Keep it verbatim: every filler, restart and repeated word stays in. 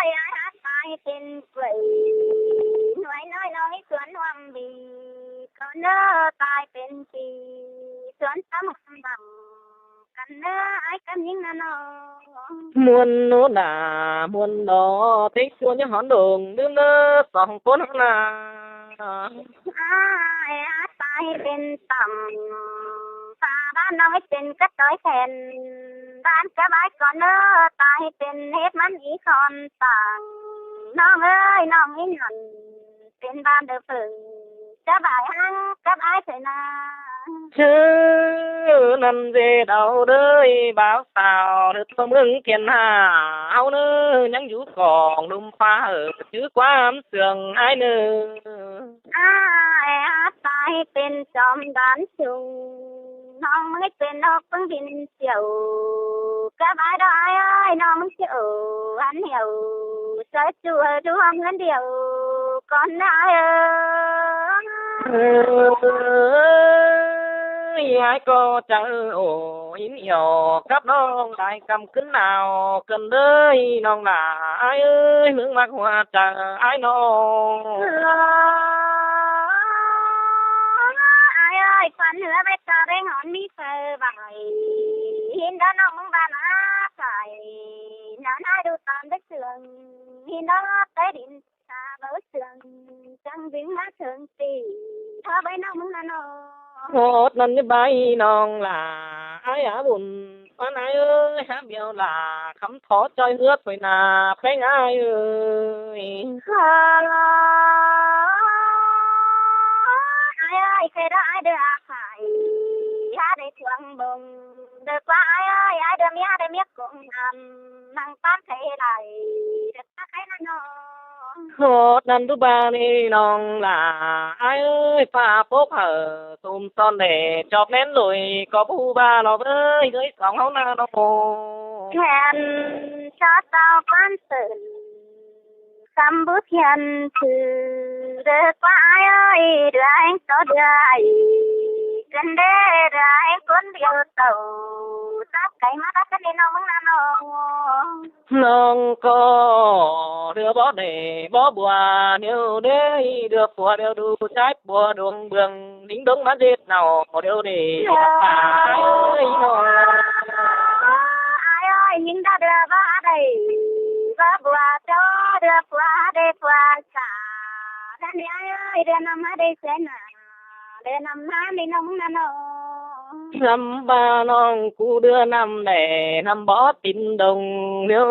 Ơi, ơi, ơi, pên quẩy, nói nói nói xuân hoang bì, con nơ tai pên pì, xuân tâm hoang bằng, căn nơ ai căn những nơ nơ. Muôn nô nà, muôn đó, thích xuân những hòn đồng, đứa nơ sòng cốn hòn nà. Ai, ai, tai pên tầm, pha ban nói pên cắt đói khen, ban cắp ai con nơ, tai pên hết mắn ý con tặng. Nong ơi, nong ý nhọn, pên ban đơ phừng, cắp ai hăng, cắp ai thế nà. Chứ năn dê đau đơi, báo sao, đơ thua mương thiên hà, háo nơ, nhắn dú còng, đùm pha hở, chứ quán sương ai nơ. Ai, ai, tai pên chom đán chung, nong mới pên nọc pưng bin chiều, cắp ai đó ai ơi, nong mới chiều, ăn hiểu, sớ chùa, chùa ngân điệu, con ai ơi. Ơi, ai có chăng ổ, in hiểu, cắp nong, tai căm cứng nào, cần đơi, nong là ai ơi, mương mạc hoa chàng, ai nong. Ai ơi, quan hứa với ta bên hòn mi phơ vải. Hin đó nong mưng bàn á phải. Nó nai đu tòn bếp sương. Hin đó tới điện ta bấu sương. Trăng dính má sương tỉ. Thơ với nong mưng là nong. Hốt năn như bái nong là ai á bùn. Con ai ơi, há biêu là khắm thó choi hứa thôi nà, pheng ai ơi. Khờ lo. Ai ơi, khe đó ai đơ a phải. Há đê thuang bông. Đơ qua ai ơi, ai đơ mía, đơ mía cũng nằm. Năng tan thế này. Đơ ta khe nà nô. Hốt năn đu ba nê nong là ai ơi, pha phốp hở, tùm son đẻ, chọp nén lùi, có bu ba lo với, lưới sóng háo na nó mô. Khen cho tao quan tử, cắm bút khen từ, đơ qua ai ơi, đơ anh có đơ ai, cần đê đơ anh cuốn điêu tàu, sắp cái mắt tắt nê nong mưng nà nô. Nong có đứa bó đẻ bó bùa, nếu đế đứa phùa đều đủ trái bùa đường bường, đính đống bát đết nào đều để. Ai ơi, nong. Ai ơi, những đứa đứa bó đẻ bó bùa, cho đứa phùa đẻ phùa cả. Đàn ai ơi, đứa năm đẻ sẽ nà. Đe năm há đi nong năn nô. Năm ba nong cú đứa năm đẻ năm bó tín đồng, nếu